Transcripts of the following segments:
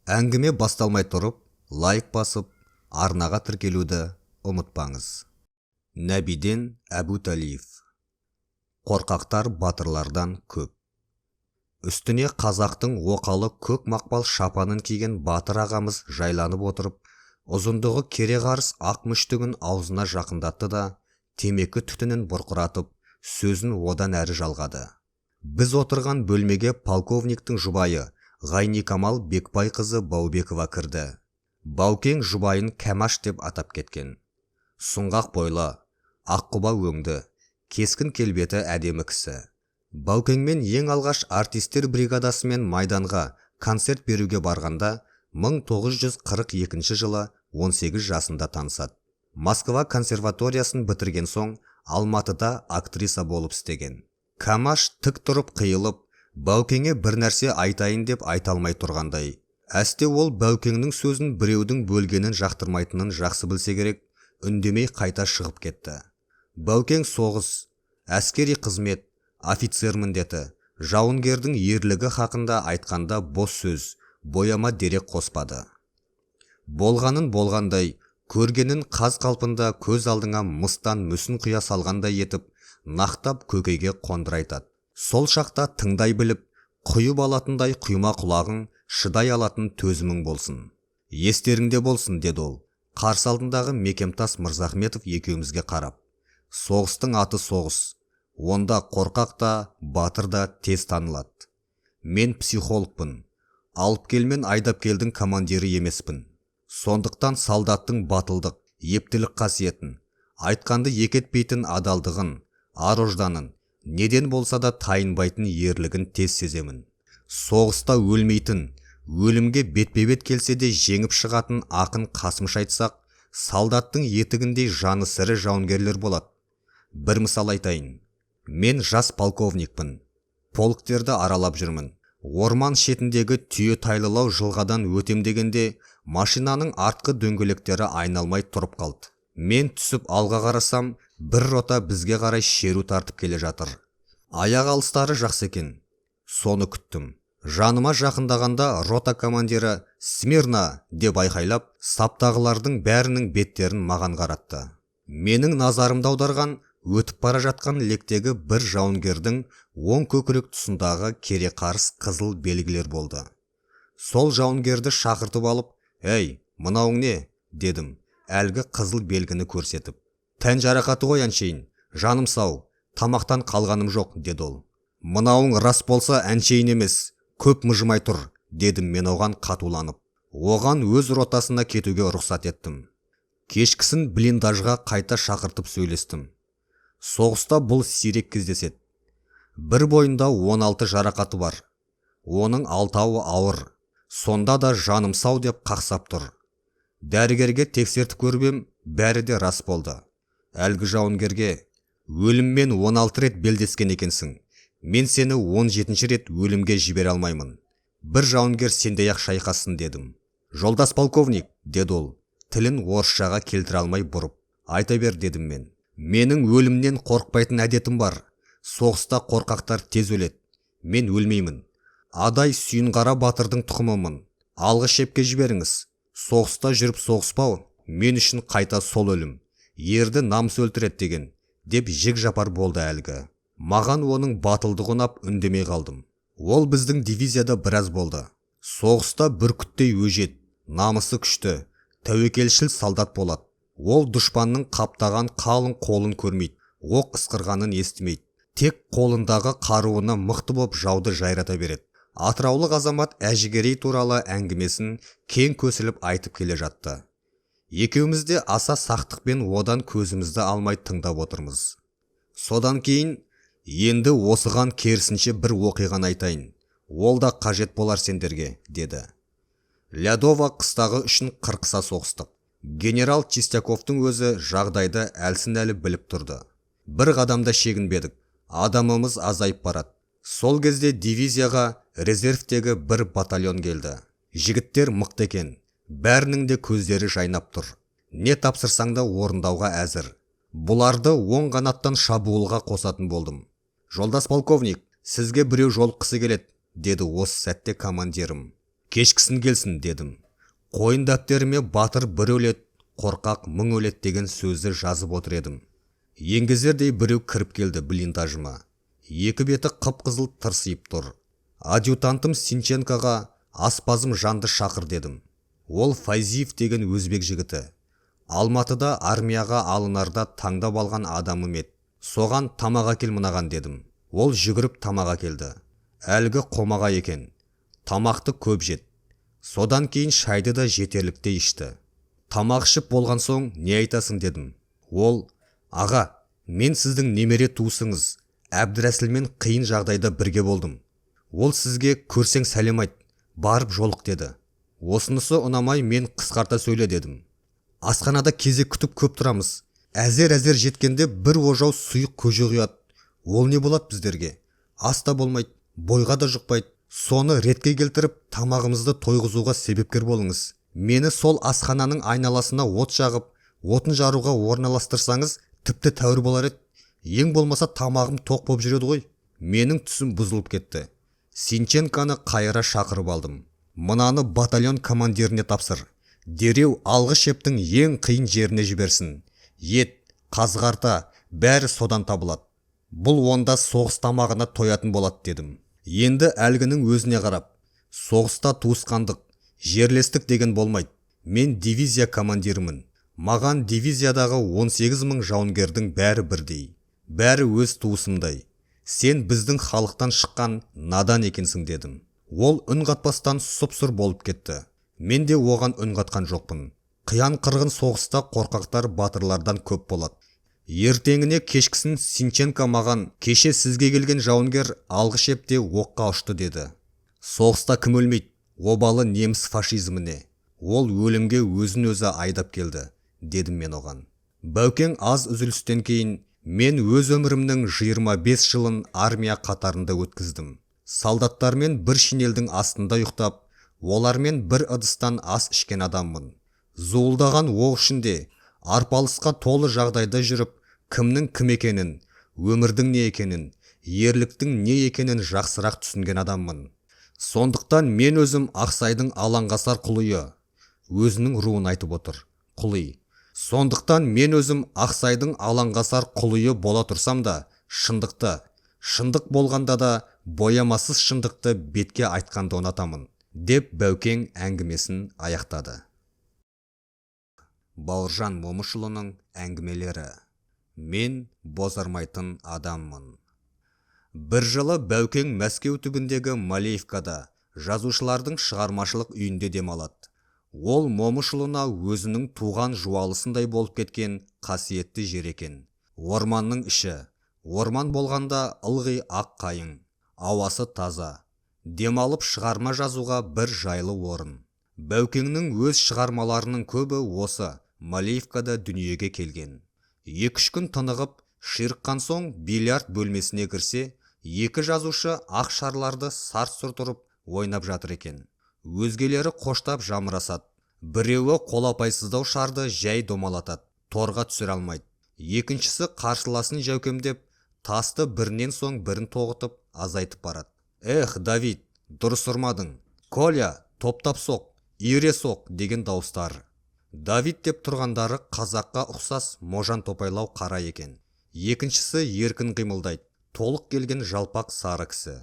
Әңгіме басталмай тұрып, лайк басып, арнаға тіркелуді ұмытпаңыз. Нәбиден Әбутәлиев. Қорқақтар батырлардан көп. Үстіне қазақтың оқалы көк мақпал шапанын киген батыр ағамыз жайланып отырып, ұзындығы кере қарыс ақ мүштігін аузына жақындатты да, темекі түтінін бұрқыратып, сөзін одан әрі жалғады. Біз отырған бөлмеге полковниктің жұбайы Ғайникамал Бекбайқызы Баубекова кірді. Баукең жұбайын Кәмаш деп атап кеткен. Сұңғақ бойлы, аққұба өңді, кескін келбеті әдемі кісі. Баукеңмен ең алғаш артистер бригадасымен майданға концерт беруге барғанда 1942 жылы 18 жасында танысады. Москва консерваториясын бітірген соң Алматыда актриса болып істеген. Кәмаш тік тұрып қиылып, Баукеңе бір нәрсе айтайын деп айта алмай тұрғандай. Әсте ол Баукеңнің сөзін біреудің бөлгенін жақтырмайтынын жақсы білсе керек, үндемей қайта шығып кетті. Баукең соғыс, әскери қызмет, офицер міндеті, жауынгердің ерлігі хақында айтқанда бос сөз, бояма дерек қоспады. Болғанын болғандай, көргенін қаз қалпында көз алдыңа мыстан мүсін құя салғандай етіп, нақтап көкейге қондыра айтады. Сол шақта тыңдай біліп, құйып алатындай құйма құлағың, шыдай алатын төзімің болсын. Естеріңде болсын, деді ол, қарсы алдындағы Мекемтас Мырзахметов екеумізге қарап. Соғыстың аты соғыс. Онда қорқақ та, батыр да тез танылады. Мен психологпын. Алып кел мен айдап келдің командирі емеспін. Сондықтан солдаттың батылдық, ептілік қасиетін, айтқанды екі етпейтін адалдығын, ар-ожданын, неден болса да тайынбайтын ерлігін тез сеземін. Соғыста өлмейтін, өлімге бетпе-бет келсе де жеңіп шығатын ақын Қасымша айтсақ, солдаттың етігіндей жаны сірі жауынгерлер болады. Бір мысал айтайын. Мен жас полковникпін. Полктерді аралап жүрмін. Орман шетіндегі түйе тайлылау жылғадан өтем дегенде машинаның артқы дөңгелектері айналмай тұрып қалды. Мен түсіп алға қарасам, бір рота бізге қарай шеру тартып келе жатыр. Аяқ алыстары жақсы екен. Соны күттім. Жаныма жақындағанда рота командирі «Смирно!» деп айқайлап, саптағылардың бәрінің беттерін маған қаратты. Менің назарымды аударған өтіп бара жатқан лектегі бір жауынгердің оң көкірек тұсындағы кере қарыс қызыл белгілер болды. Сол жауынгерді шақыртып алып, «Әй, мынауың не?» дедім, әлгі қызыл белгіні көрсетіп. «Тән жарақаты ғой әншейін, жаным сау, тамақтан қалғаным жоқ», деді ол. «Мынауың рас болса әншейін емес, көп мыжымай тұр», дедім мен оған қатуланып. Оған өз ротасына кетуге рұқсат еттім. Кешкісін блиндажға қайта шақыртып сөйлестім. Соғыста бұл сирек кездеседі. Бір бойында 16 жарақаты бар. Оның 6-ауы ауыр. Сонда да жаным сау деп қақсап тұр. Дәрігерге тексертіп көріп ем, бәрі де рас болды. Әлгі жауынгерге өліммен 16 рет белдескен екенсің. Мен сені 17-ші рет өлімге жібере алмаймын. Бір жауынгер сендей-ақ шайқассын дедім. Жолдас полковник, деді ол, тілін орысшаға келтіре алмай бұрып. Айта бер, дедім мен. Менің өлімнен қорықпайтын әдетім бар. Соғыста қорқақтар тез өледі. Мен өлмеймін. Адай Сүйінқара батырдың тұқымымын. Алғы шепке жіберіңіз. Соғыста жүріп соғыспау, мен үшін қайта сол өлім. Ерді намыс өлтіреді деген, деп жік жапар болды әлгі. Маған оның батылдығы ұнап үндемей қалдым. Ол біздің дивизияда біраз болды. Соғыста бүркіттей өжет, намысы күшті, тәуекелшіл солдат болады. Ол дұшпанның қаптаған қалың қолын көрмейді, оқ ысқырғанын естімейді. Тек қолындағы қаруына мықты боп жауды жайрата береді. Атыраулық азамат Әжігерей туралы әңгімесін кең көсіліп айтып келе жатты. Екеуміз де аса сақтықпен одан көзімізді алмай тыңдап отырмыз. Содан кейін енді осыған керісінше бір оқиғаны айтайын. Ол да қажет болар сендерге, деді. Лядова қыстағы үшін қырқыса соғыстық. Генерал Чистяковтың өзі жағдайды әлсін-әлі біліп тұрды. Бір қадамда шегінбедік. Адамымыз азайып барады. Сол кезде дивизияға резервтегі бір батальон келді. Жігіттер мықты екен. Бәрінің де көздері жайнап тұр. Не тапсырсаң да орындауға әзір. Бұларды оң қанаттан шабуылға қосатын болдым. Жолдас полковник, сізге біреу жолыққысы келеді, деді осы сәтте командирім. Кешкісін келсін дедім. Қойын дәптеріме батыр бір өлет, қорқақ мың өлет деген сөзді жазып отыр едім. Еңгезердей біреу кіріп келді блиндажыма. Екі беті қып-қызыл тырсиып тұр. Адъютантым Синченкоға аспазым Жанды шақыр дедім. Ол Файзиев деген өзбек жігіті. Алматыда армияға алынарда таңдап алған адамым еді. Соған тамақ әкел мынаған дедім. Ол жүгіріп тамақ әкелді. Әлгі қомаға екен. Тамақты көп жет. Содан кейін шайды да жетерліктей ішті. Тамақ ішіп болған соң не айтасың дедім. Ол, аға, мен сіздің немере туысыңыз, Әбдірәсілмен қиын жағдайда бірге болдым. Ол сізге көрсең сәлем айт, барып жолық деді. Осынысы ұнамай мен қысқарта сөйле дедім. Асханада кезек күтіп көп тұрамыз. Әзер-әзер жеткенде бір ожау сұйық көже құяды. Ол не болады біздерге? Ас та болмайды, бойға да жұқпайды. Соны ретке келтіріп, тамағымызды тойғызуға себепкер болыңыз. Мені сол асхананың айналасына от жағып, отын жаруға орналастырсаңыз, тіпті тәуір болар еді. Ең болмаса тамағым тоқ боп жүреді ғой. Менің түсім бұзылып кетті. Синченконы қайыра шақырып алдым. Мынаны батальон командиріне тапсыр. Дереу алғы шептің ең қиын жеріне жіберсін. Ет, қазғарта, бәрі содан табылады. Бұл онда соғыс тамағына тоятын болады дедім. Енді әлгінің өзіне қарап, соғыста туысқандық, жерлестік деген болмайды. Мен дивизия командирімін. Маған дивизиядағы 18 мың жауынгердің бәрі бірдей. Бәрі өз туысымдай. Сен біздің халықтан шыққан надан екенсің дедім. Ол үн қатпастан сұп-сұр болып кетті. Мен де оған үн қатқан жоқпын. Қиян қырғын соғыста қорқақтар батырлардан көп болады. Ертеңіне кешкісін Синченко маған кеше сізге келген жауынгер алғы шепте оққа ұшты деді. Соғыста кім өлмейді? Обалы неміс фашизміне. Ол өлімге өзін өзі айдап келді, дедім мен оған. Бәукең аз үзілістен кейін мен өз өмірімнің 25 жылын армия қатарында өткіздім. Солдаттармен бір шинелдің астында ұйықтап, олармен бір ыдыстан ас ішкен адаммын. Зуылдаған оқ ішінде, арпалысқа толы жағдайда жүріп, кімнің кім екенін, өмірдің не екенін, ерліктің не екенін жақсырақ түсінген адаммын. Сондықтан мен өзім Ақсайдың алаңғасар құлыйы, өзінің руын айтып отыр, құлый. Сондықтан мен өзім Ақсайдың алаңғасар құлыйы бола тұрсам да, шындықты, шындық болғанда да боямасыз шындықты бетке айтқанды ұнатамын, деп Бәукең әңгімесін аяқтады. Бауыржан Момышұлының әңгімелері. Мен бозармайтын адаммын. Бір жылы Бәукең Мәскеу түбіндегі Малеевкада жазушылардың шығармашылық үйінде демалады. Ол Момышұлына өзінің туған жуалысындай болып кеткен қасиетті жер екен. Орманның іші, орман болғанда ылғи ақ қайың, ауасы таза. Демалып шығарма жазуға бір жайлы орын. Бәукеңнің өз шығармаларының көбі осы Малеевкада дүниеге келген. 2-3 күн тынығып, ширыққан соң бильярд бөлмесіне кірсе, екі жазушы ақ шарларды сарт-сұрт ұрып ойнап жатыр екен. Өзгелері қоштап жамырасады. Біреуі қолапайсыздау шарды жай домалатады, торға түсіре алмайды. Екіншісі қарсыласын жәукемдеп, тасты бірінен соң бірін тоғытып, азайтып барады. Эх, Давид, дұрыс ұрмадың. Коля, топтап соқ, иіре соқ деген дауыстар. Давид деп тұрғандары қазаққа ұқсас можан топайлау қара екен. Екіншісі еркін қимылдайды, толық келген жалпақ сары кісі.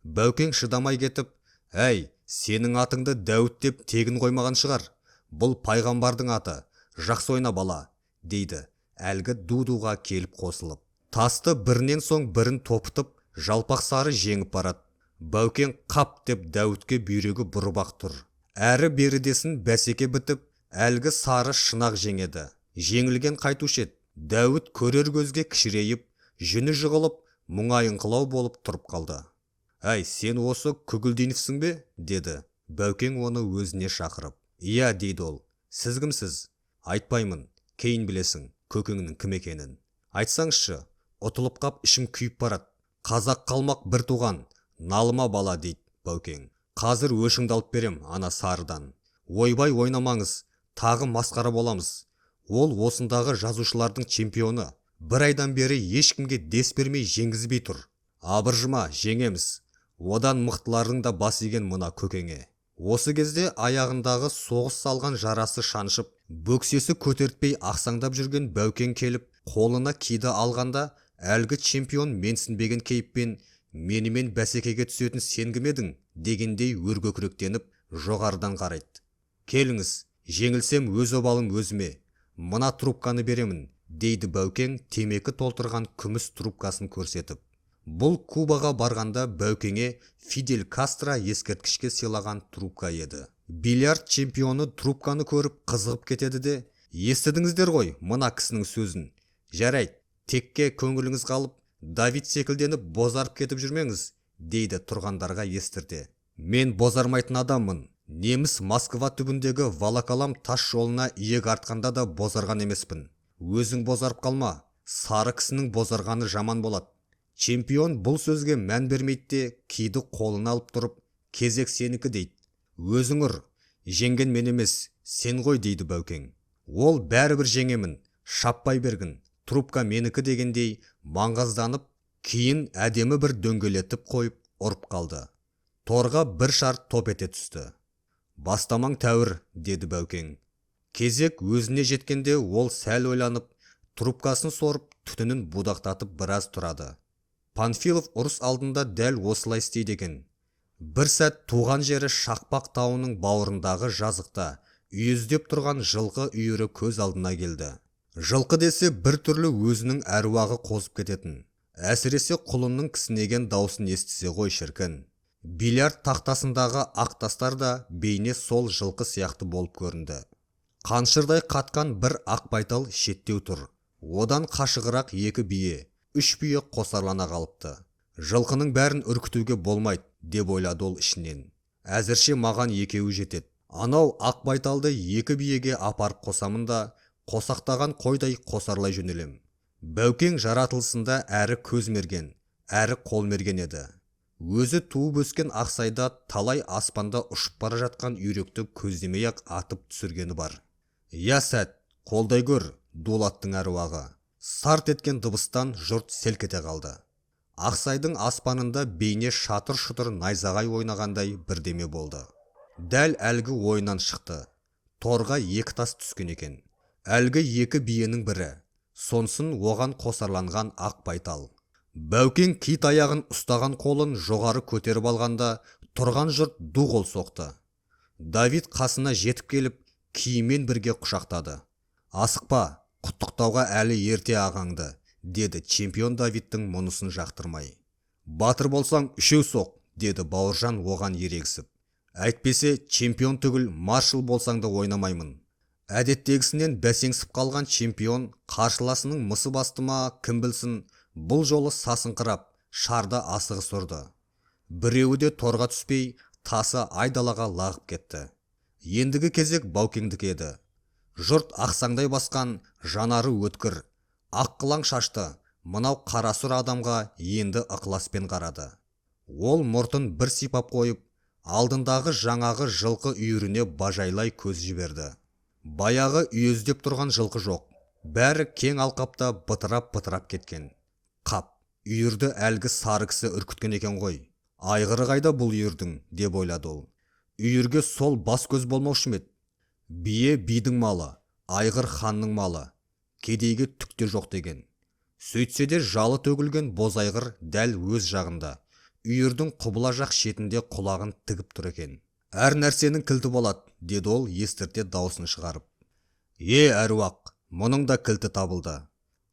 Бәукең шыдамай кетіп, әй, сенің атыңды Дәуіт деп тегін қоймаған шығар. Бұл пайғамбардың аты, жақсы ойна бала, дейді, әлгі ду-дуға келіп қосылып. Тасты бірінен соң бірін топытып, жалпақ сары жеңіп барады. Бәукең қап деп Дәуітке бүйрегі бұрып-ақ тұр. Әрі берідесін бәсеке бітіп, әлгі сары шынақ жеңеді. Жеңілген қайтушы еді. Дәуіт көрер көзге кішірейіп, жүні жығылып, мұңайыңқылау болып тұрып қалды. Әй, сен осы Күгілдиновсің бе? Деді. Бәукең оны өзіне шақырып. Иә, дейді ол. Сіз кімсіз? Айтпаймын, кейін білесің, көкеңнің кім екенін. Айтсаңызшы, ұтылып қап ішім күйіп барады. Қазақ қалмақ бір туған, налыма бала, дейді Бәукең. Қазір өшіңді алып берем, ана сарыдан. Ойбай ойнамаңыз, тағы масқара боламыз. Ол осындағы жазушылардың чемпионы. Бір айдан бері ешкімге дес бермей жеңгізбей тұр. Абыржыма, жеңеміз. Одан мықтылардың да бас иген мына көкеңе. Осы кезде аяғындағы соғыс салған жарасы шаншып, бөксесі көтертпей ақсаңдап жүрген Бәукең келіп, қолына киді алғанда, әлгі чемпион менсінбеген кейіппен «Менімен бәсекеге түсетін сен кім едің?» дегендей өркөкіректеніп жоғарыдан қарайды. «Келіңіз, жеңілсем өз обалым өзіме, мына трубканы беремін», дейді Бәукең темекі толтырған күміс трубкасын көрсетіп. Бұл Кубаға барғанда Бәукеңе Фидель Кастро ескерткішке сыйлаған трубка еді. Бильярд чемпионы трубканы көріп қызығып кетеді де, «Естідіңіздер ғой мына кісінің сөзін. Жарайды, текке көңіліңіз қалып, Давид секілденіп бозарып кетіп жүрмеңіз», дейді тұрғандарға естірте. «Мен бозармайтын адаммын. Неміс Москва түбіндегі Волоколам тас жолына иек артқанда да бозарған емеспін. Өзің бозарып қалма, сары кісінің бозарғаны жаман болады». Чемпион бұл сөзге мән бермейді де, киді қолына алып тұрып, «Кезек сенікі», дейді. «Өзің ұр, жеңген мен емес, сен ғой», дейді Бәукең. Ол «Бәрібір жеңемін, шаппай бергін, трубка менікі» дегендей маңғазданып, кейін әдемі бір дөңгелетіп қойып ұрып қалды. Торға бір шар топ ете түсті. «Бастамаң тәуір», деді Бәукең. Кезек өзіне жеткенде ол сәл ойланып, трубкасын сорып, түтінін будақтатып біраз тұрады. Панфилов ұрыс алдында дәл осылай істейді екен. Бір сәт туған жері Шақпақ тауының бауырындағы жазықта үйіздеп тұрған жылқы үйірі көз алдына келді. Жылқы десе бір түрлі өзінің әруағы қозып кететін. Әсіресе құлынның кісінеген даусын естісе ғой шіркін. Бильярд тақтасындағы ақ тастар да бейне сол жылқы сияқты болып көрінді. Қаншырдай қатқан бір ақ байтал шеттеу тұр. Одан қашығырақ екі бие, үш бие қосарлана қалыпты. Жылқының бәрін үркітуге болмайды, деп ойлады ол ішінен. Әзірше маған екеуі жетеді. Анау ақ байталды екі биеге апарып қосамын да, қосақтаған қойдай қосарлай жөнелем. Бәукең жаратылысында әрі көз мерген, әрі қол мерген еді. Өзі туып өскен Ақсайда талай аспанда ұшып бара жатқан үйректі көздемей-ақ атып түсіргені бар. «Я сәт, қолдай көр, Дулаттың әруағы». Сарт еткен дыбыстан жұрт селк ете қалды. Ақсайдың аспанында бейне шатыр-шұтыр найзағай ойнағандай бірдеме болды. Дәл әлгі ойынан шықты. Торға екі тас түскен екен. Әлгі екі биенің бірі, сонсын оған қосарланған ақ байтал. Бәукең кит аяғын ұстаған қолын жоғары көтеріп алғанда тұрған жұрт ду қол соқты. Давид қасына жетіп келіп, киімен бірге құшақтады. «Асықпа, құттықтауға әлі ерте ағаңды», деді чемпион Давидтің мұнысын жақтырмай. «Батыр болсаң, үшеу соқ», деді Бауыржан оған ерегісіп. «Әйтпесе, чемпион түгіл маршал болсаң да ойнамаймын». Әдеттегісінен бәсеңсіп қалған чемпион қарсыласының мысы басты ма, кім білсін, бұл жолы сасыңқырап, шарды асығыс ұрды. Біреуі де торға түспей, тасы айдалаға лағып кетті. Ендігі кезек Баукеңдікі еді. Жұрт ақсаңдай басқан, жанары өткір, ақ қылаң шашты, мынау қарасұр адамға енді ықыласпен қарады. Ол мұртын бір сипап қойып, алдындағы жаңағы жылқы үйіріне бажайлай көз жіберді. Баяғы үйездеп тұрған жылқы жоқ, бәрі кең алқапта бытырап-бытырап кеткен. Қап, үйірді әлгі сары кісі үркіткен екен ғой. Айғыры қайда бұл үйірдің, деп ойлады ол. Үйірге сол бас көз болмаушы ма еді? Бие бидің малы, айғыр ханның малы, кедейге түк те жоқ деген. Сөйтсе де жалы төгілген боз айғыр дәл өз жағында, үйірдің құбыла жақ шетінде құлағын тігіп тұр екен. «Әр нәрсенің кілті болады», деді ол естірте даусын шығарып. «Е, әруақ, мұның да кілті табылды.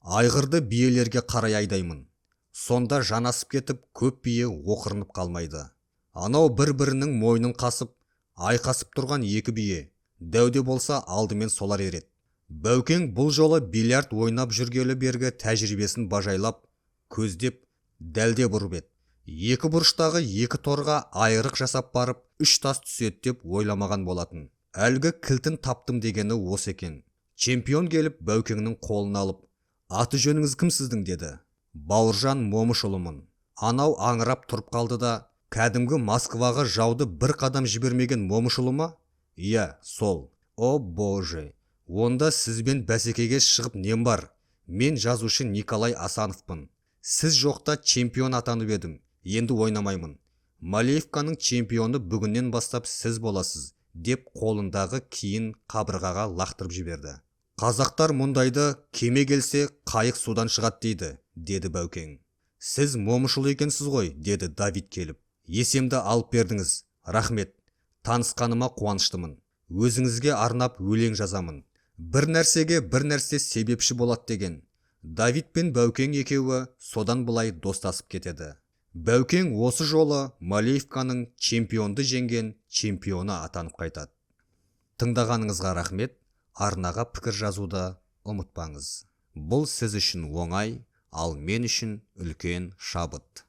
Айғырды биелерге қарай айдаймын. Сонда жанасып кетіп, көп бие оқырынып қалмайды. Анау бір-бірінің мойнын қасып, айқасып тұрған екі бие, дәуде болса алдымен солар ереді». Бәукең бұл жолы бильярд ойнап жүргелі бергі тәжірибесін бажайлап, көздеп, дәлдеп ұрып еді. Екі бұрыштағы екі торға айрық жасап барып, үш тас түседі деп ойламаған болатын. Әлгі кілтін таптым дегені осы екен. Чемпион келіп Бәукеңнің қолын алып, «Аты жөніңіз кім сіздің?» деді. «Бауыржан Момышұлымын». Анау аңырап тұрып қалды да, «Кәдімгі Москваға жауды бір қадам жібермеген Момышұлы ма?» «Иә, сол». «О, боже, онда сізбен бәсекеге шығып нем бар? Мен жазушы Николай Асановпын. Сіз жоқта чемпион атанып едім, енді ойнамаймын. Малеевканың чемпионы бүгіннен бастап сіз боласыз, деп қолындағы киін қабырғаға лақтырып жіберді. Қазақтар мұндайды кеме келсе, қайық судан шығады дейді, деді Бәукең. Сіз Момышұлы екенсіз ғой, деді Давид келіп. Есемді алып бердіңіз, рахмет. Танысқаныма қуаныштымын. Өзіңізге арнап өлең жазамын. Бір нәрсеге бір нәрсе себепші болады деген. Давид пен Бәукең екеуі содан былай достасып кетеді. Бәукең осы жолы Малеевканың чемпионды жеңген чемпионы атанып қайтады. Тыңдағаныңызға рахмет. Арнаға пікір жазуды ұмытпаңыз. Бұл сіз үшін оңай, ал мен үшін үлкен шабыт.